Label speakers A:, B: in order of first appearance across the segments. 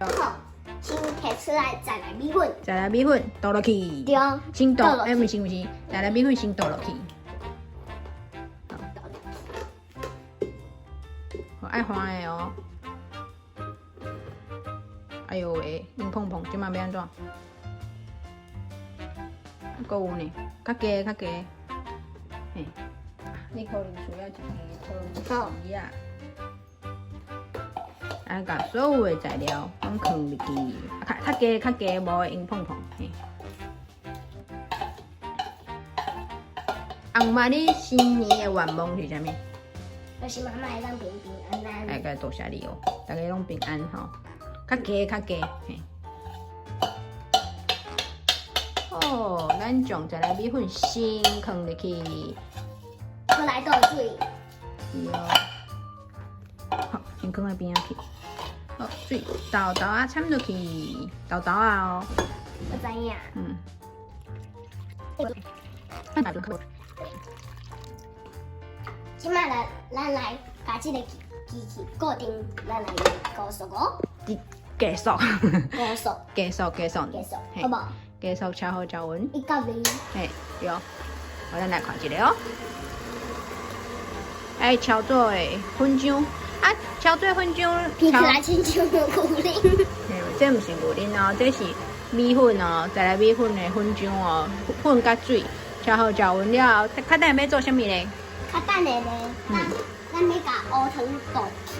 A: 好，先提出來再來米粉。
B: 再來米粉倒落去。
A: 對。
B: 先倒，欸，毋是毋是，再來米粉先倒落去。
A: 倒落去。
B: 好，愛翻的哦。哎喲喂，硬碰碰，這馬欲按怎？閣有呢，較低較低。嘿，你可能需要一支湯匙仔。啊，共所有的材料攏囥入去，較較低較低，無會硬碰碰。嘿。翁媽，你新年的願望是啥物？
A: 就是媽媽會當平平安安。
B: 哎，該多謝你哦，大家攏平安吼。較低較低，嘿。哦，咱將這个米粉先囥入去。
A: 閣來倒水。
B: 對哦。好，先囥佇邊仔去。好，水豆豆仔摻落去，豆豆仔哦。
A: 我知影。
B: 嗯。
A: 這擺來，咱來共這个機器固定，咱來高速哦。
B: 加速。
A: 高速。
B: 加速加速。
A: 加速，好無？
B: 加速超好招穩。
A: 一到二。
B: 嘿，對。好，咱來看一下哦。愛敲做的粉漿，啊，敲做粉漿，
A: 聞起來親像牛奶。
B: 嘿，這毋是牛奶哦，這是米粉哦，再來米粉的粉漿哦，粉佮水敲好攪勻了後，較等下欲做啥物咧？
A: 較等下咧，咱欲共烏糖倒去。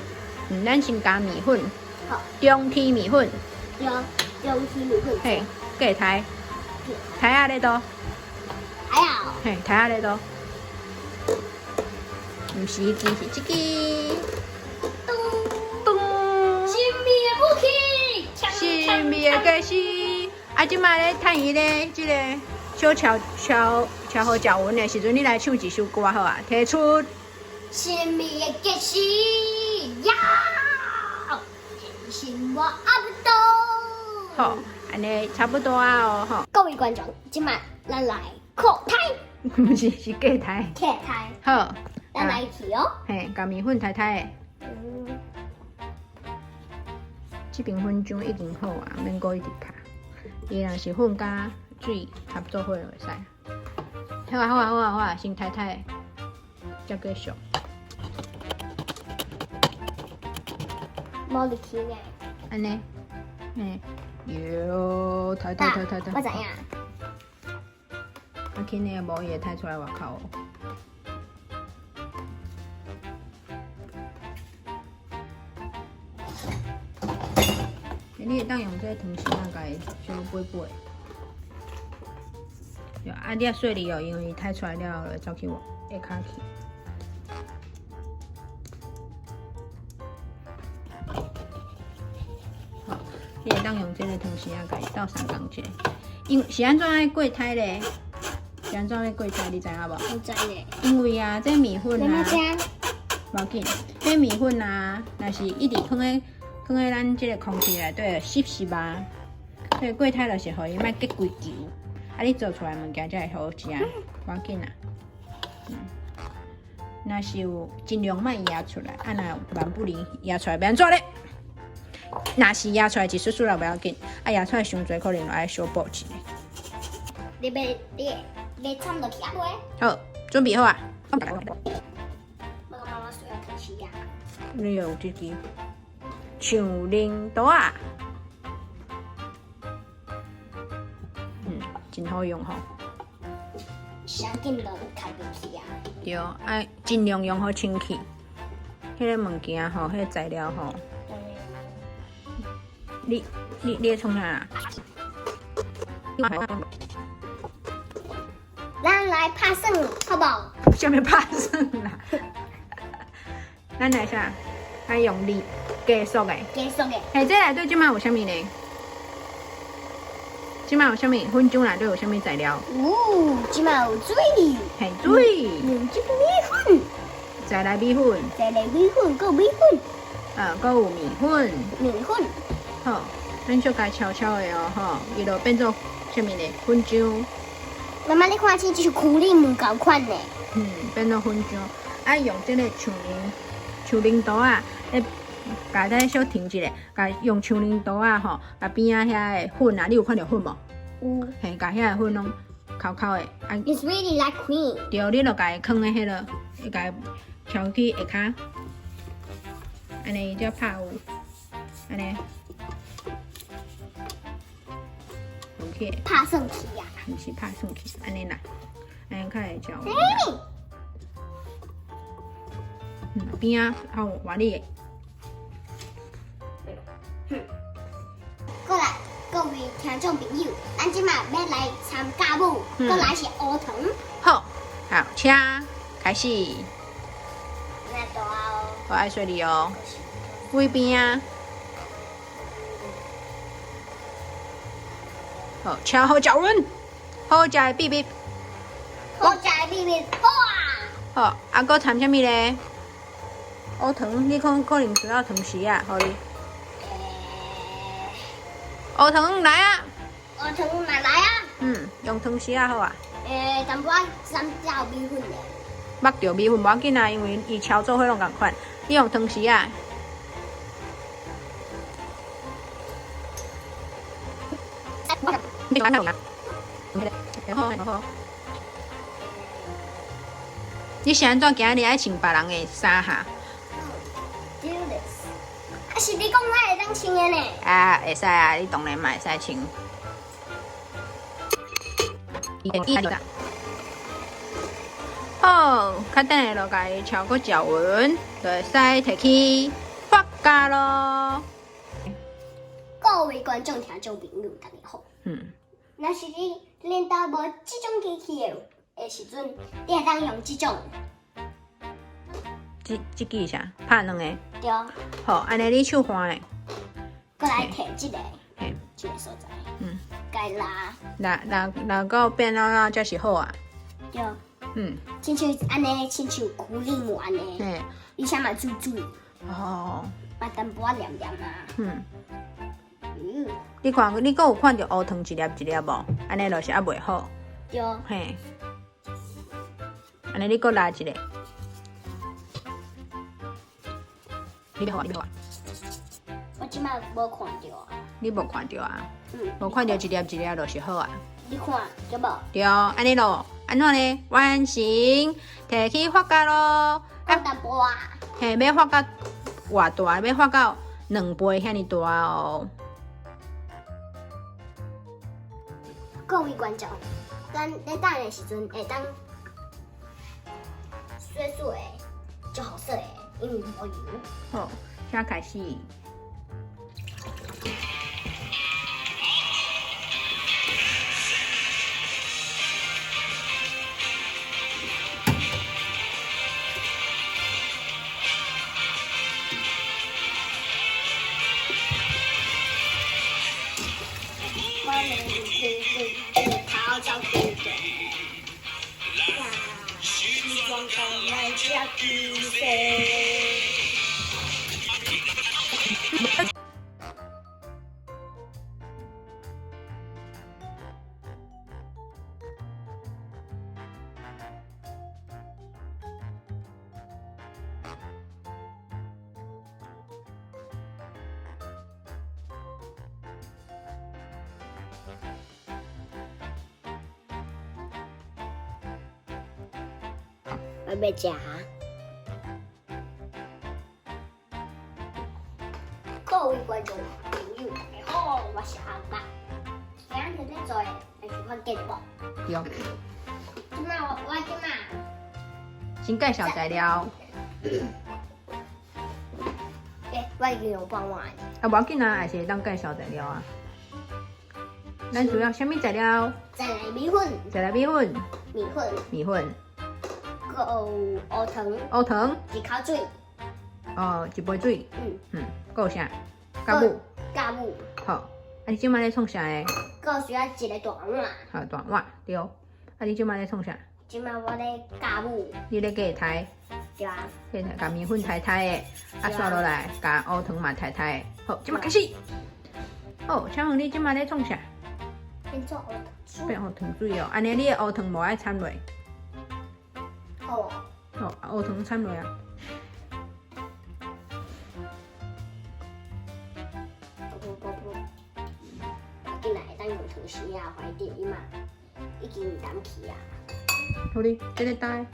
B: 嗯，咱先加米粉。
A: 好。
B: 中天米粉。
A: 對，中天米粉。
B: 嘿，過台。台仔咧倒？
A: 台仔。
B: 嘿，台仔咧倒？毋是這支，是這支。
A: 咚
B: 咚。
A: 神秘的武器。
B: 神秘的家私。啊，這擺咧趁伊咧，這个小敲敲敲好攪勻的時陣，你來唱一首歌好啊？提出。
A: 神秘的家私呀，天生我阿不多。
B: 好，按呢差不多啊哦，吼。
A: 各位觀眾，這擺咱來擴胎。
B: 毋是，是隔胎。
A: 隔胎。
B: 好。
A: 咱來去哦。
B: 嘿，共麵粉刣刣的。
A: 嗯。
B: 這邊粉漿已經好啊，免閣一直拍。伊若是粉佮水合做伙就會使。好啊好啊好啊好啊，先刣刣，才繼續。
A: 無入去呢。
B: 按呢，嘿，喲，刣刣刣刣刣。
A: 我知影。
B: 啊，輕的無伊會刣出來外口。欸，你會當用這个湯匙仔共伊小掰掰。對，啊，你較細膩哦，因為伊刣出來了後，就走去下跤去。好，你會當用這个湯匙仔共伊鬥相共一下。因是按怎愛過刣咧？是按怎欲過刣？你知影無？
A: 毋知咧。
B: 因為啊，這麵粉啊，無要緊。這麵粉啊，若是一直囥咧囥咧咱這个空氣內底濕濕啊，所以過刣就是予伊莫結規球。啊，你做出來物件才會好食，無要緊啦。嗯，若是有盡量莫壓出來，啊，若萬不能壓出來，欲按怎咧？若是壓出來一絲絲也無要緊，啊，壓出來傷濟，可能就愛小補一下。
A: 你欲你欲摻落去啊未？
B: 好，準備好啊。
A: 我感覺我需要湯匙啊。
B: 你用這支樹奶刀仔，嗯，真好用吼。
A: 啥緊都刣入去啊。
B: 對，愛盡量用予清氣。彼个物件吼，彼个材料吼。你你你咧創啥？
A: 咱來拍耍，好無？
B: 啥物拍耍啦？咱來啥？愛用力加速的。
A: 加速的。
B: 嘿，這內底這擺有啥物呢？這擺有啥物？粉漿內底有啥物材料？
A: 有，這擺有水。
B: 嘿，水。
A: 有這個米粉。
B: 再來米粉。
A: 再來米粉，閣有米粉。
B: 閣有米粉。
A: 米粉。
B: 好，咱小共敲敲的哦，吼，伊就變做啥物呢？粉漿。
A: 媽媽，你看這就是苦力毋仝款呢。
B: 嗯，變做粉漿。啊，用這个樹奶樹奶刀仔，咧共咱小停一下，共用樹奶刀仔吼，共邊仔遐的粉啊，你有看著粉無？
A: 有。
B: 嘿，共遐的粉攏摳摳的，啊。
A: It's really like cream。
B: 對，你就共伊囥咧彼落，會共伊敲去下跤，按呢伊才拍有，按呢。落去。
A: 拍算去啊？
B: 毋是拍算去，按呢啦，按呢較會食有。邊仔好換你的。
A: 過來，各位聽眾朋友，咱這馬欲來參酵母，過來是烏糖。
B: 好，好，請開始。
A: 來大哦。
B: 我愛細膩哦。幾邊啊？好，超好食阮，好食的秘密。
A: 好食的秘密，好啊！
B: 好，啊，閣摻啥物咧？烏糖，你可可能需要糖匙啊，予你。烏糖來啊！
A: 烏糖嘛來啊！
B: 嗯，用湯匙仔好啊。
A: 欸，淡薄仔摻著米粉咧。
B: 目著米粉無要緊啊，因為伊敲做伙攏仝款。你用湯匙仔。你是按怎今日愛穿別人的衫哈？
A: 啊，是你講我會當穿的呢？
B: 啊，會使啊，你當然嘛會使穿。好，較等下就共伊敲閣攪勻，就會使提去發酵囉。
A: 各位觀眾、聽眾朋友，大家好。若是你恁兜無這種機器的時陣，你會當用這種。
B: 這這支是啥？拍卵的。
A: 對。
B: 好，按呢你手換的。
A: 閣來提這个，這个所在。共伊拉。
B: 拉拉拉到變軟軟才是好啊。
A: 對。親像按呢，親像苦力姆按呢。而且嘛水水。嘛淡薄仔黏黏啊。
B: 你看，你閣有看著烏糖一粒一粒無？按呢就是猶未好。
A: 對。
B: 嘿。按呢你閣拉一下。你欲予我，你欲予我。
A: 我這擺無看著啊。
B: 你無看著啊？無看著一粒一粒就是好啊。
A: 你看對無？
B: 對，按呢咯，按怎呢？完成，提去發酵囉。
A: 閣淡薄仔。
B: 嘿，欲發酵偌大？欲發酵兩倍遐爾大哦。
A: 各位觀眾，咱咧等的時陣會當水水的，就好洗的，因為無油。
B: 好，現在開始。
A: 我欲食。各位觀眾朋友，大家好，我是阿爸。今日咧做的是發酵無？
B: 對。
A: 這擺我我這擺。
B: 先介紹材料。
A: 欸，我已經用半碗。
B: 啊，無要緊啊，也是會當介紹材料啊。咱主要啥物材料？
A: 再來米粉。
B: 再來米粉。
A: 米粉。
B: 米粉。
A: 閣有烏糖。
B: 烏糖。
A: 一口水。
B: 哦，一杯水。嗯，閣有啥？酵母。
A: 酵母。
B: 好，啊，你這擺咧創啥的？
A: 閣需要一个大碗。
B: 好，大碗，對。啊，你這擺咧創啥？
A: 這擺我咧酵母。
B: 你咧計刣？
A: 對啊。
B: 計刣，共麵粉刣刣的，啊，煞落來，共烏糖嘛刣刣的。好，這擺開始。好，請問你這擺咧創啥？
A: 變做烏糖水。
B: 變烏糖水哦，按呢你的烏糖無愛摻落。
A: 好。
B: 好，烏糖摻落啊。
A: 噗噗。緊來會當用湯匙啊，懷啲伊嘛已經淡去啊。
B: 好哩，這個帶。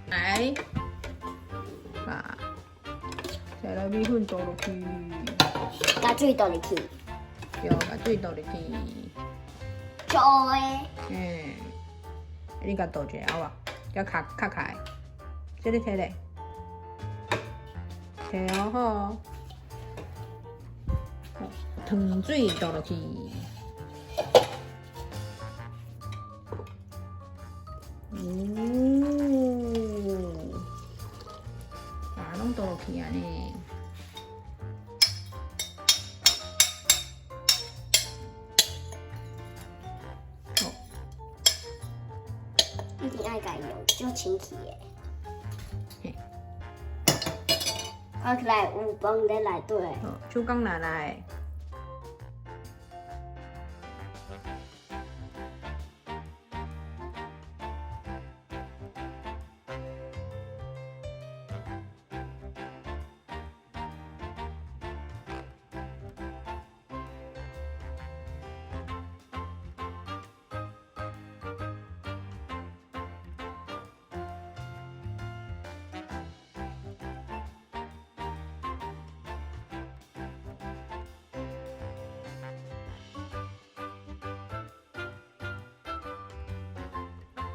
B: 來，把再來米粉倒落去。
A: 共水倒入去。
B: 對，共水倒入去。
A: 做的。
B: 嗯，你共倒一下好無？較較較開，這個摕咧，摕好好。糖水倒落去。哦，啊，攏倒落去啊呢。好，
A: 一定愛共用，足清氣的。
B: 嘿。
A: 看起來有飯佇內底。
B: 好，手工拿來。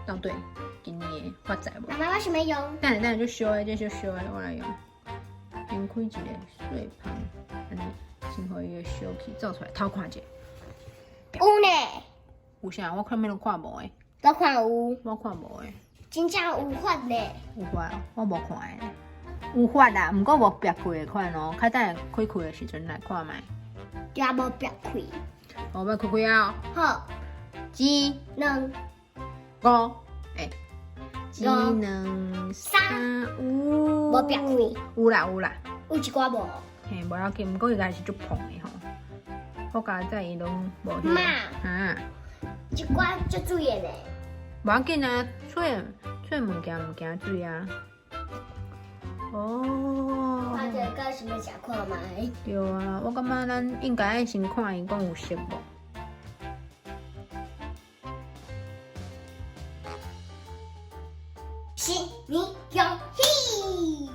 B: 到底今年的發財無？
A: 媽媽，我想欲用。
B: 等下等下，就燒的，這就燒的，我來用。先開一个細芳，按呢，先予伊个燒氣走出來，偷看一下。
A: 有呢。
B: 有啥？我看欲攏看無的。
A: 我看有。
B: 我看無的。
A: 真正有發呢。
B: 有發，我無看的。有發啦，毋過無煏開的款哦，較等下開開的時陣來看覓。
A: 對啊，無煏開。
B: 好，欲開開啊！
A: 好。
B: 一、
A: 兩、
B: 五，欸，一、兩、三、五。
A: 無煏開。
B: 有啦有啦。
A: 有一寡無。
B: 嘿，無要緊，毋過伊個還是足膨的吼。好佳哉伊攏無。
A: 媽。
B: 哈。
A: 這寡足水的呢。
B: 無要緊啊，吹吹物件毋驚水啊。哦。
A: 啊，這個想欲食看覓？
B: 對啊，我感覺咱應該愛先看伊講有熟無。
A: 新年恭喜！